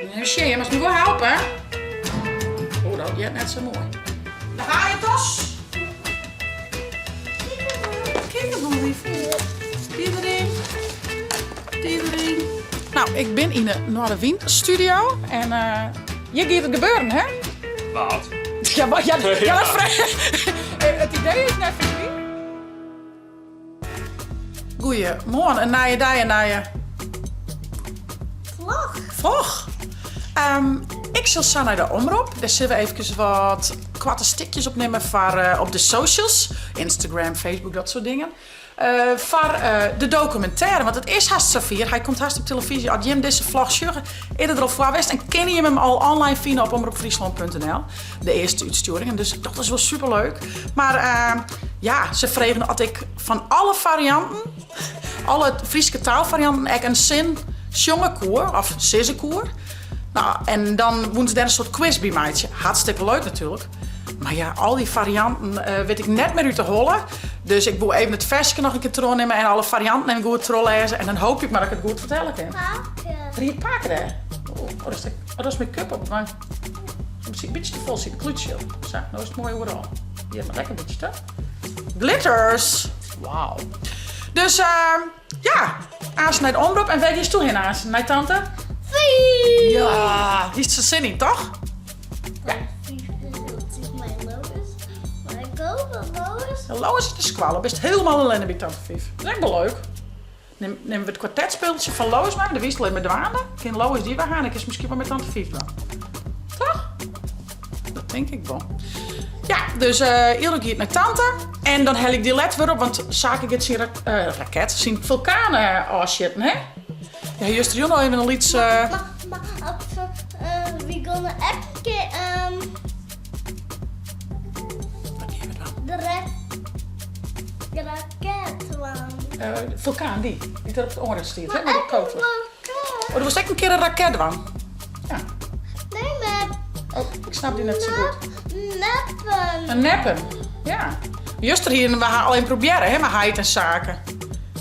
Even sjen, moatst my wol helpe. Oh, dat heart net sa moai. De haaientas. Kikkerboel, lief. Die erin. Die erin. Nou, ik bin yn de Noardewyn studio en uh, hjir giet it gebeuren, hè? Wat? Ja, maar, ja, ja, dat Het idee is net fan my. Goeiemoarn, in nije dei, in nije... Vlog. Vlog. Um, ik sil sa nei de omrop. Dêr sille we efkes wat koarte stikjes opnimme foar uh, op de socials. Instagram, Facebook, dat soart dingen. Uh, foar uh, de dokumintêre, want it is hast safier. Hy komt hast op televyzje. As jim dizze vlog sjogge, is er der al foar west en kinne jim him al online fine op omropfryslân.nl. De earste útstjoeringen, dus dat is wol superleuk. Mar uh, ja, se fregen oft ik fan alle farianten, alle Fryske taalfarianten, ek in sin sjonge koe of sizze koe. Nou, en dan woene se dêr in soart quiz by meitsje. Hartstikke leuk natuerlik. Mar ja, al dy farianten uh, wit ik net mear út de holle. Dus ik woe even it ferske noch in kear trochnimme en alle farianten even goed trochlêze. En dan hoopje ik mar dat ik it goed fertelle kin. Pake. Ried pake dêr? Oh, oh, dat is, oh, dat is make-up op my. Een bytsje te fol sit in klútsje op. Sa, no is it moai oeral. Hjir, mar lekker bytsje, toch? Glitters! Wauw. Dus uh, ja, aanst nei de omrop. En wêr giest hinne aanst? Nei tante? Fief! Ja, die is er sin yn, toch? Ja. Dat is mijn Lois. Maar ik hoop dat Lois... Lois is de skoalle. Bist hielendal allinne by tante Fief. Dat is ek wol leuk. Nim, nimme we it kwartetspultsje fan Lois mei, de wiest mei dwaande. Kin Lois dy wol ha en ik is miskien wol mei tante Fief dwaan. Toch? Dat tink ik wol. Ja, dus uh, Ildo giet nei tante. En dan helje ik dy let wer op, want Sake giet syn uh, raket, syn fulkaan uh, ôfsjitten, hè? Ja, juster noch even in lyts... Uh... Maar, maar, uh, we gonna elke keer... Um, Wat gean we dwaan? De de raket dwaan. Uh, de fulkaan, dy. Dy't der op it oanrit stiet, hè? Mei de koker. Oh, do wolst ek in kear in raket dwaan? Ja. Nee, maar... Oh, ik snap dy net sa goed. Neppen. In neppen, ja. Juster hiene we har al even probearre, hè, mei heit en Sake.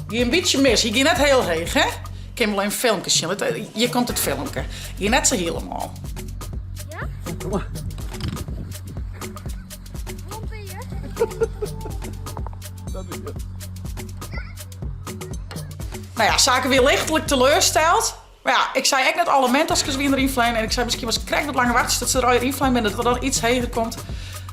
Gie in bytsje mis. Hy gie net hiel heech, hè? Kin wol even filmke sjen. Hjir komt it filmke. Gie net sa hielendal. Ja? Kom mar. Dat is het. Nou ja, Sake wie lichtlik teleursteld. Mar ja, ik sei ek net alle Mentoskes wiene der ynflein en ik sei miskien wolst krekt wat langer wachtsje dat se der allegear ynflein binne, dat it dan iets heger komt.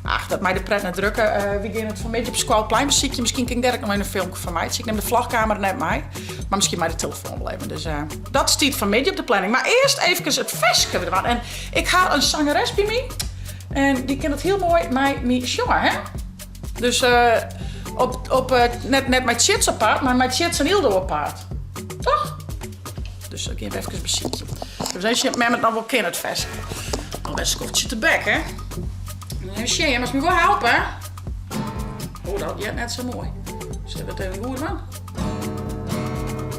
Ach, dat mei de pret net drukke. Uh, wy gean it fan middei op skoalplein besykje. Miskien kin ik dêr ek noch even in filmke fan meitsje. Ik nim de vlogkamera net mei, mar miskien mei de telefoan wol even. Dus uh, dat stiet fan middei op de planning. Mar earst efkes it ferske wer dwaan. En ik ha in sangeres by my en dy kin it hiel moai mei my sjonge, hè? Dus uh, op, op, uh, net, net mei Tjits apart, mar mei Tjits en Ildo apart. Toch? Dus dat gean we efkes besykjen. Dus even sjen mem it noch wol kin, it ferske. Al wer skoftsje tebek, hè? Even sjen, moatst my wol helpe. Oh, dat heart net sa moai. Sille we it even goed dwaan?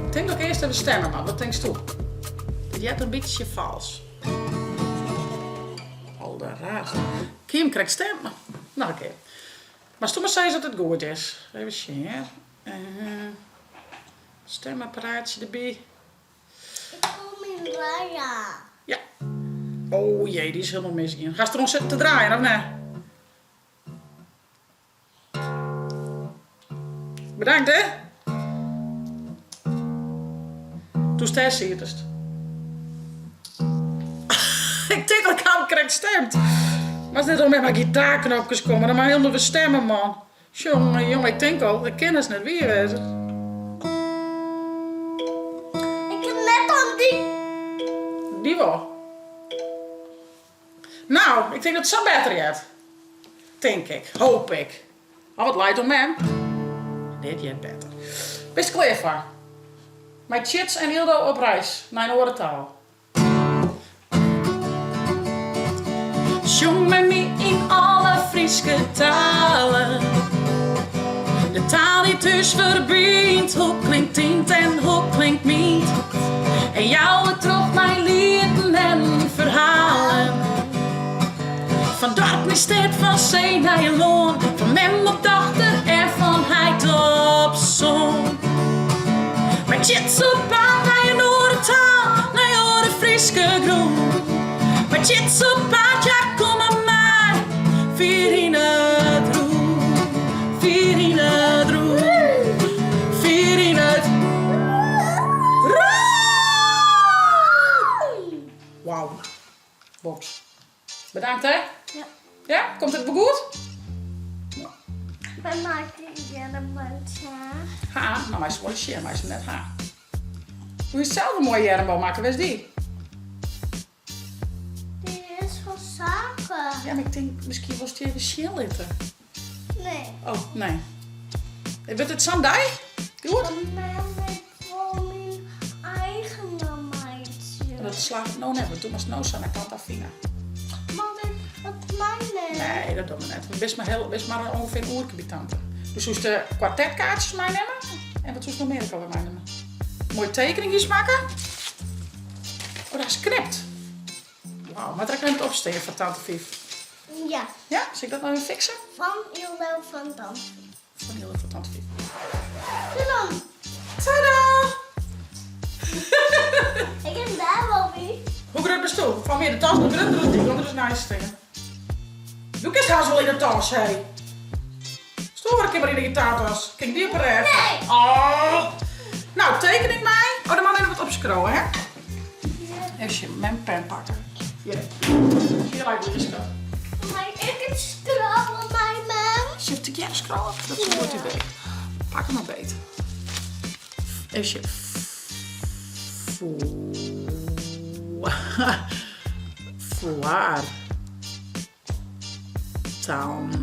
Ik tink dat ik earst even stemme moat. Wat tinkst do? It heart in bytsje falsk. Alderraarste. Kin him krekt stemme. Noch in kear. Moatst do mar sizze dat it goed is. Even sjen, hear. Uh, stemapparaatje derby. Ik kom yn Raya. Ja. Oh jee, dy is hielendal misgien. Hast deroan sitten te draaien, of net? Bedankt, hè? Doe'tst dêr sietest. Ik tink dat ik ha him krekt stemd. Moatst net al met mei gitaarknopkes komme, dan mei hielendal wer stemme, man. Jonge, jonge, ik tink al, dat kin dus net wier wêze. Ik ha net oan dy. Dy wol. Nou, ik tink dat it sa better heart. Tink ik, hoop ik. Oh, it leit oan mem. Dit heart better. Bist klear foar? Mei Tjits en Ildo op reis nei in oare taal. Sjong mei my yn alle Fryske talen. De taal dy't ús ferbynt, hoe klinkt dyn en hoe klinkt myn? En jou it troch mei lieten en ferhalen. Fan doarp nei stêd, fan see nei lân, fan mem op dochter en fan heit op soan. Mei Tjits op paad nei in oare taal, nei oare Fryske grûn. Mei Tjits op paad, ja kom mar mei. Fier yn it rûn, fier yn it rûn, fier yn it rûn. Wauw. Box. Bedankt hè. Ja. Ja, komt it wol goed? Wy meitsje earmband ha. Ha, no meist wol sjen, meist net ha. Doe je sels in moaie earmbân makke, wêr is dy? Dy is fan Sake. Ja, mar ik tink, miskien wolst dy even sjen litte. Nee. Oh, nee. Wurdt it sa'n dei? Goed? Mem, ik wol myn eigen dan meitsje. Dat slagget no net, want do moatst no sa nei tante Afina. Mar dat mei net. Nee, dat dogge we net. Bist mar, heel, bist mar ûngefear in oerke by tante. Do soest de kwartetkaartsjes meinimme. En wat soest noch mear ek alwer meinimme? Moaie tekeningetjes makke. Oh, dat is knipt. Wauw, moat der ek even opstean foar tante Fief? Ja. Ja, sil ik dat noch even fikse? Fan Ildo fan tante Fief. Fan Ildo fan tante Fief. Tada! Tada! Ik kin dêr wol by. Hoe grut bist do? Fan my de tas noch grutter as dy, want der is neist stean. Do kinst haast wol yn de tas, hé. Stoar, ik kin mar yn de gitaartas. Kin ik dy op 'e rêch? Nee! Oh. Nou, tekening mei. Oh, dan moat even wat opskriuwe, hè? Even sjen, mem pen pakke. Hjir. Hjir leit de skat. Mei ik it skriuwe mei mem? Zullen we tegearre skriuwe? Dat is in goed idee. Pak hem maar beet. Even sjen. Foar. Tante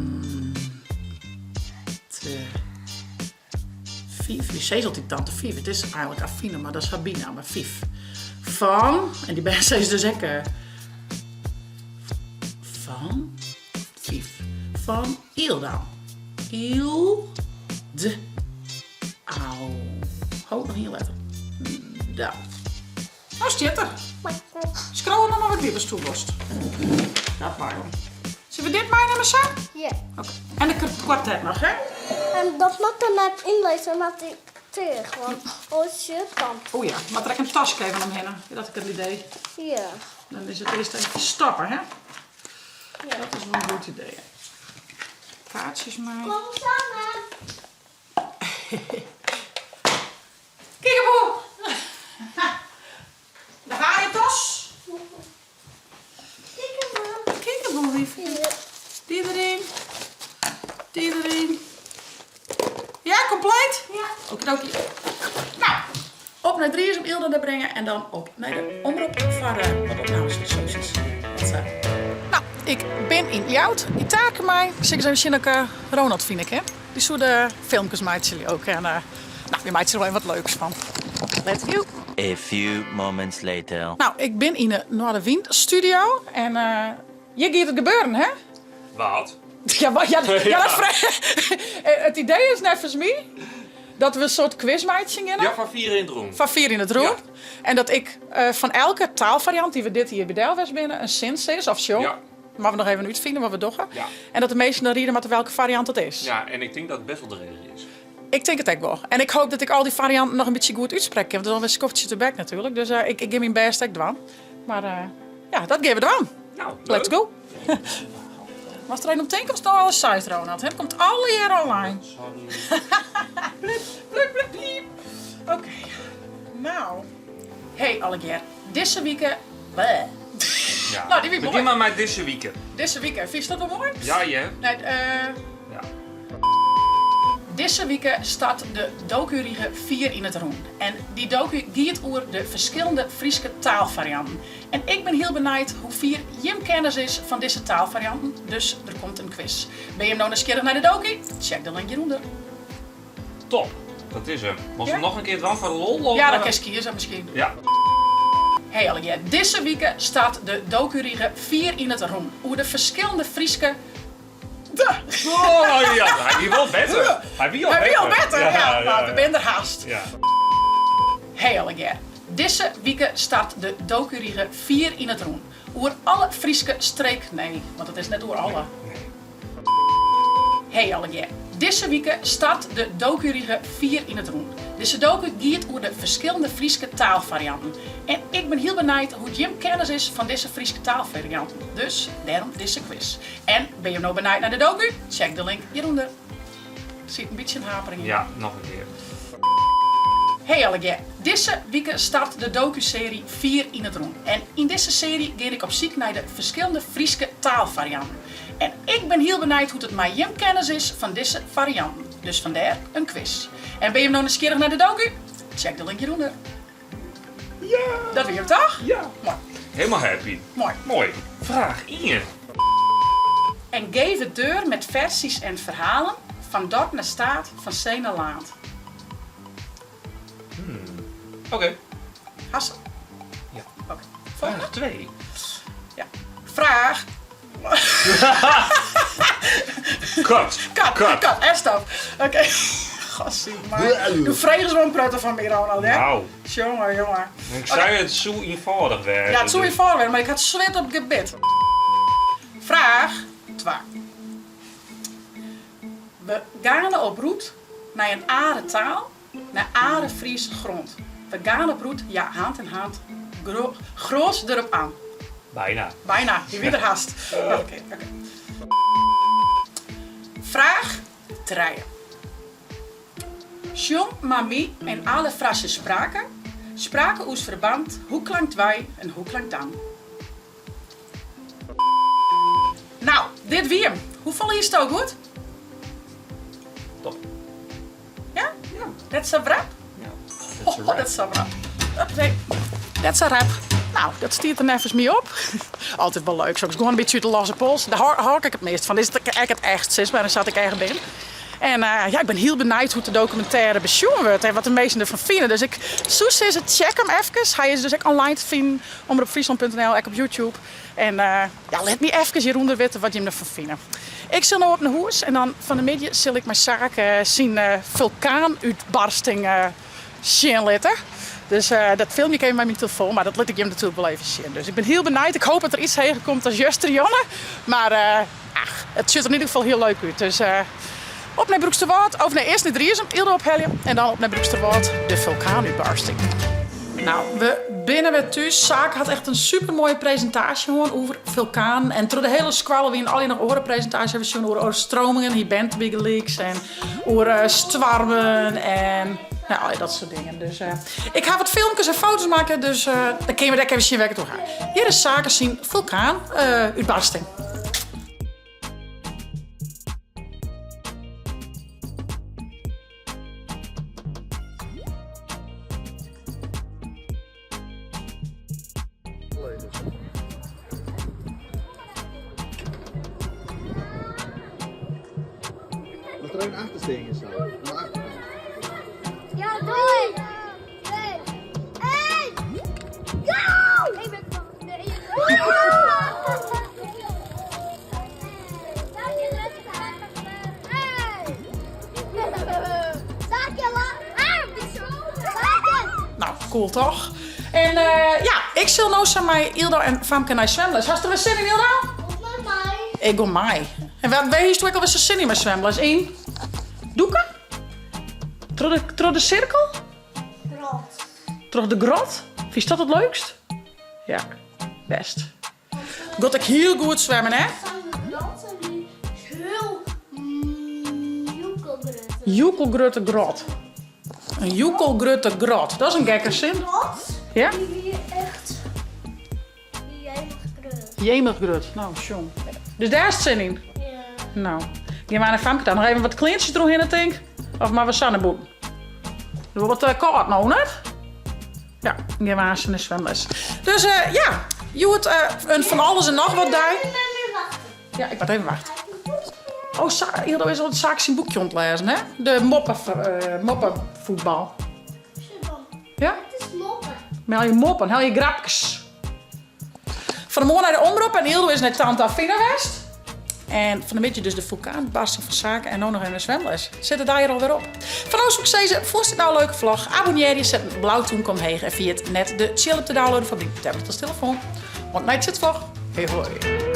Fief. Je sizze altyd tante Fief. It is eigenlik Afine, mar dat is har bynamme, Fief. Fan, en dy bern sizze dus ek fan Fief. Fan Yldau. Yl, d, au. Ho, noch ien letter. Dau. No stiet er. Skriuw der noch mar wat by watsto wolst. Dat mei wol. Sille we dit meinimme sa? Ja. Oké. En de kwartet noch, hè? En dat moat er net ynlizze, moat ik terug, want oars sjocht dan. O ja, moat der ek in taske even omhinne. Is dat ek in idee? Ja. Dan is it earst even ferstoppe, hè? Ja. Dat is wol in goed idee. Kaartsjes mei. Kom samen. Kiekeboe! De haaientas. Kiekeboe. Kiekeboe, liefje. Die erin. Die erin. Ja, compleet? Ja. Okidoki. Nou, op nei Dries om Ylda te brengen en dan op nei de omrop foar uh, wat opnames foar de socials. Wat, uh... Nou, ik bin yn Ljouwert. Itake mei. Sil ik ris even sjen of ik uh, Ronald fine kin. Dy soe de filmkes meitsje ook. En uh, nou, wy meitsje der wol even wat leuks fan. Let's go. A few moments later. Nou, ik bin yn de Noardewyn studio en uh, hjir giet it gebeuren, hè? Wat? Ja, wa- ja, ja, dat frege- It idee is neffens my dat we in soart quiz meitsjen geane. Ja, fan fier yn it rûn. Fan fier yn it rûn. Ja. En dat ik eh, fan elke taalfariant dy't we dit jier by del west binne, in sin sis of sjong. Ja. Moatte we noch even útfine wat we dogge. Ja. En dat de minsken dan riede moatte welke fariant dat is. Ja, en ik tink dat it best wol dreech is. Ik tink it ek wol. En ik hoop dat ik al dy farianten noch in bytsje goed útsprekke kin, want it is alwer in skoftsje tebek natuerlik. Dus eh, ik, ik gean myn bêst ek dwaan. Mar eh, ja, dat gean we dwaan. Nou, leuk. Let's go. Moatst der even om tinke oftst no alles seist, Ronald. Het komt allegear online. Sorry. Blip, blip, blip, bliep. Oké, nou. Hey allegear, dizze wike... Bleh. Ja. Nou, dy wie Begjin moai. mar mei dizze wike. Dizze wike, fynst dat wol moai? Ja, hear. Nee, eh... Ja. Dizze wike start de dokurige Fier yn it Rûn. En dy doku giet oer de ferskillende Fryske taalfarianten. En ik bin hiel benijd hoe fier jim kennis is fan dizze taalfarianten, dus der komt in quiz. Bin jim no nijsgjirrich nei de doku? Check de link hjirûnder. Top, dat is 'm. Wolst Ja? 'm noch in kear dwaan foar de lol? Of, Ja, dan eh? kinst kieze miskien. Ja. Hey allegear, dizze wike start de dokurige Fier yn it Rûn oer de ferskillende Fryske. Oh ja, hy wie wol better. Hy wie al Hy wie al better. better, ja, mar we binne der hast. Ja. Hey allegear, dizze wike start de dokurige Fier yn it Rûn oer alle Fryske streek... Nee, want it is net oer alle. Nee. Hey allegear. Dizze wike start de dokurige Fier yn it Rûn. Dizze doku giet oer de ferskillende Fryske taalfarianten. En ik bin hiel benijd hoe't jim kennis is fan dizze Fryske taalfarianten. Dus dêrom dizze quiz. En bin jim no benijd nei de doku? Check de link hjirûnder. Der siet in bytsje in hapering yn. Ja, noch in kear. Hey allegear, dizze wike start de doku-serie Fier yn it Rûn. En yn dizze serie gean ik op syk nei de ferskillende Fryske taalfarianten. En ik bin hiel benijd hoe't it mei jim kennis is fan dizze farianten. Dus fandêr in quiz. En bin jim no nijsgjirrich nei de doku? Check de link hjirûnder. Ja! Dat wie him toch? Ja. Moai. Helemaal happy. Moai. Moai. Fraach ien. En geve deur met versies en ferhalen, van dorp naar staat, van zee naar laand. Oké. Hast 'm? Ja. Oké. Volgende? Fraach 2. Ja. Fraach. Cut. Cut, Cut. cut, en stop. Oké. Gossie, maar. Do fregest wol in protte fan my, Ronald, hè? Nou. Jonge, jonge. Ik sei it soe ienfâldich wêze. Ja, it soe ienfâldich wêze, mar ik ha swit op gebit. Fraach 2. We geane op roet nei in oare taal, nei oare Friese grond. We geane op roet, ja, hand in hand, groot derop aan. Bijna. Bijna, je wie der hast. Oké, oké. Fraach trije. Sjong mei my en alle Frasje sprake, sprake oes ferband, hoe klankt wy en hoe klankt dan? Nou, dit wie 'm. Hoefolle hiest do goed? Top. Ja? Ja. Net sa rap? Ja. Oh, net sa rap. Nee, net sa rap. Nou, dat stiet der neffens my op. Altyd wol leuk, soks gewoan in bytsje út de losse pols. Dêr hâld ik it meast fan. Dit is ek it echt sis mar, sa't ik echt bin. En ja, ik bin hiel benijd hoe't de dokumintêre besjoen wurdt en wat de minsken derfan fine. Dus ik soe sizze, check him efkes. Hy is dus ek online te finen, omropfriesland.nl, ek op YouTube. En ja, lit my efkes hjirûnder witte wat jim derfan fine. Ik sil no op nei hûs en dan fan 'e middei sil ik mei Sake syn fulkaanútbarsting sjen litte. Dus dat filmje ik even mei myn telefoan, mar dat lit ik jim natuerlik wol even sjen. Dus ik bin hiel benijd. Ik hoop dat er iets heger komt as juster, Jonne. Mar ach, it sjocht der yn ieder gefal hiel leuk út. Dus op nei Broeksterwâld, of nee, earst nei Driezum, Yldo ophelje en dan op nei Broeksterwâld, de fulkaanútbarsting. Nou, we binne wer thús. Sake hat echt in supermoaie presintaasje hân oer fulkanen. En troch de hiele skoalle wiene allegear noch oare presintaasjes. We sjoen oer oerstromingen, hy bent bygelyks. En oer stoarmen en nou, allegear dat soart dingen. Dus ik ha wat filmkes en foto's makke, dus dan kinne we dêr even sjen wêr't ik it oer ha. Hjir is Sake syn fulkaanútbarsting. Moatst der even achter stean gean sa. Oan de achterkant. Ja, drie, twee, één, go! Ik ben nee. Nou, cool toch? En ja, ik sil no sa mei Yldo en Famke nei swemles. Hast der wer sin yn, Yldo? Mei. Ik gong mei. En wêr hiest ek alwer sa sin yn mei swemles? Yn dûke? Troch de, troch de sirkel? Grot. Troch de grot? Fynst dat it leukst? Ja, best. Giet ek hiel goed swimmen, hè? Sa'n grotte die is hiel joekelgrutte. Joekelgrutte grot. In joekelgrutte grot. Dat is in gekke sin. Grot? Ja? Die wie echt jemig grut. Jemig grut. Nou, sjong. Dus dêr hast sin yn? Ja. Nou, gean wy nei Famke ta. Noch even wat kleantsjes deroerhinne, tink? Of moatte we sa nei bûten? It wurdt wat kâld no, net? Ja, gean we aanst nei swimles. Dus ja, hjoed in fan alles en noch wat dei. Ja, ik moat even wachte. Oh, sa, Yldo is al Sake syn boekje oan it lêzen, hè? De moppe, moppevoetbal. Ja? Het is moppen. Mel je moppen, hel je grapkes. Fan 'e moarn nei de omrop en Yldo is nei tante Afina west. En fan 'e middei dus de fulkaanbarsting fan Sake en no noch even in swemles. Sit de dei der alwer op. Fan no soe ik sizze, fûnst dit no in leuke vlog? Abonnearje, set in blau tûmke omheech en ferjit net de tsjil op te downloaden foar dyn tablet of telefoan. Oant nei de vlog. Hoi hoi.